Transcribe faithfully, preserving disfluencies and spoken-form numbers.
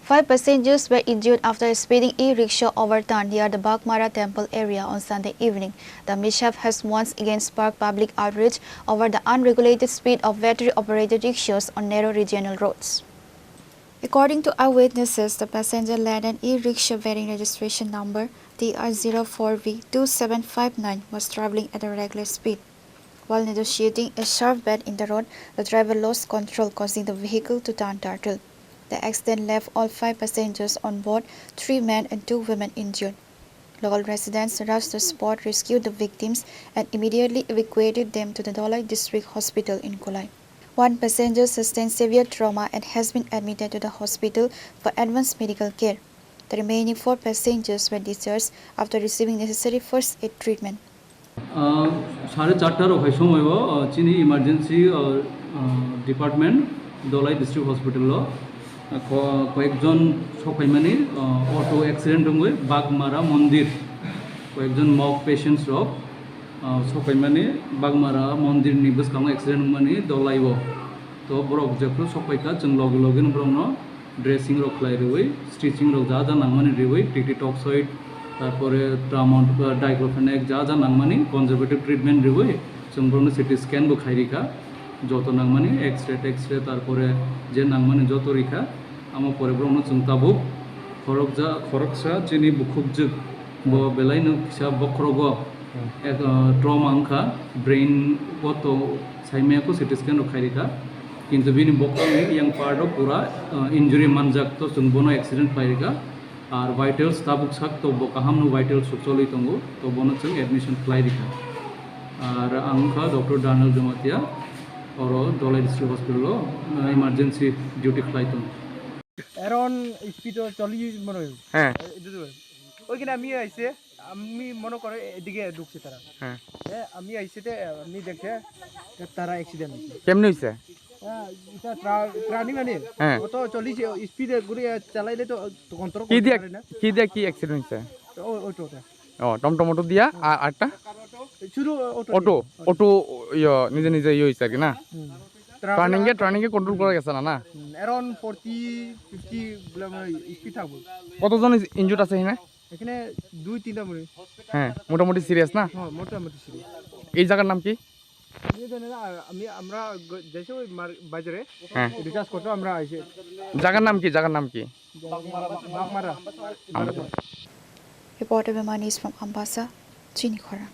Five passengers were injured after a speeding e-rickshaw overturned near the Baghmara temple area on Sunday evening. The mishap has once again sparked public outrage over the unregulated speed of battery-operated rickshaws on narrow regional roads. According to eyewitnesses, the passenger-laden e-rickshaw bearing registration number T R zero four V two seven five nine was traveling at a reckless speed. While negotiating a sharp bend in the road, the driver lost control, causing the vehicle to turn turtle. The accident left all five passengers on board, three men and two women, injured. Local residents rushed to the spot, rescued the victims, and immediately evacuated them to the Dholai District Hospital in Kolai. One passenger sustained severe trauma and has been admitted to the hospital for advanced medical care. The remaining four passengers were discharged after receiving necessary first aid treatment. Ah, sare charta rok hai somoi o, ah, chini emergency, ah, ah, department Dholai District Hospital o, ah, ko-, koyekjon sokphaimani, ah, auto accident wngwi Baghmara Mondir, koyekjon mok patients rok, ah, sokphaimani Baghmara Mondir ni bwskango accident wngmani Dholai o. To borok jephru sokphaikha, chwng logi logi no borok no dressing rok khlai riwi, stitching rok ja ja nangmani riwi, tikti toxoid, tarpore tramon, ah, diclofenac ja ja nangmani conservative treatment riwi, chwng borokno C T scan bo khai rikha, joto nangmani X-ray, X-ray, tarpore je nangmani joto rikha, amo pore borokno chwng tabuk khoroksa, khoroksa chini bukhukjwk bo belaino kisa bokhorogo, ek, ah, trauma wngkha, brain o to saimaya ko C T scan rok khai rikha. Kintu bini bokhorokni yang part o pura, ah, injury manjak, to chwng bono accident khlai rikha. Ar vitals tabuk sak to bo kaham no vitals rok choli tongo, to bono chwng admission khlai rikha. Ar ang wngkha Doctor Daniel Jamatia, oro Dholai District Hospital o, ah, emergency duty khlai tongo. Around speed o চল্লিশ মনে হয়। হ্যাঁ। এ, এটা তো। ওইখানে আমি আইছে, আমি মনে করে এদিকে ঢুকছে তারা। হ্যাঁ। এ, আমি আইছে তে, আমি দেখে তে তারা অ্যাক্সিডেন্ট হয়েছে। কেমনে হইছে? হ্যাঁ, এটা ট্রা-, ট্রানি মানে হ্যাঁ। অত চল্লিশ স্পিডে ঘুরে চালাইলে তো, তো কন্ট্রোল কি করতে দিয়ে, পারে না। কি দিয়ে কি অ্যাক্সিডেন্ট হইছে? তো ও-, ওটা, ওটা। ও, টমটম অটো দিয়া, আর আরেকটা? শুধু অটো অটো, দিয়ে। অটো, ইয়ে, নিজে নিজে ইয়ে হইছে আর কি না? হুম। ট্রানিং এ, ট্রানিং এ কন্ট্রোল করা গেছে না, না? হুম, around forty, fifty গুলা মানে স্পিড থাকবো। কতজন ইনজুর্ড আছে এখানে? এখানে দুই তিনটা মনে হয়। হ্যাঁ, মোটামুটি সিরিয়াস না? হ্যাঁ, মোটামুটি সিরিয়াস। এই জায়গার নাম কি? আমি জানি না, আমি, আমরা গ-, যাইছি ওই মার-, বাজারে। হ্যাঁ। রিচার্জ করতে আমরা আইছি। জায়গার নাম কি? জায়গার নাম কি? বাগমারা। আমরা তো Reporter Bemani is from Ambasa, Chini Khorang.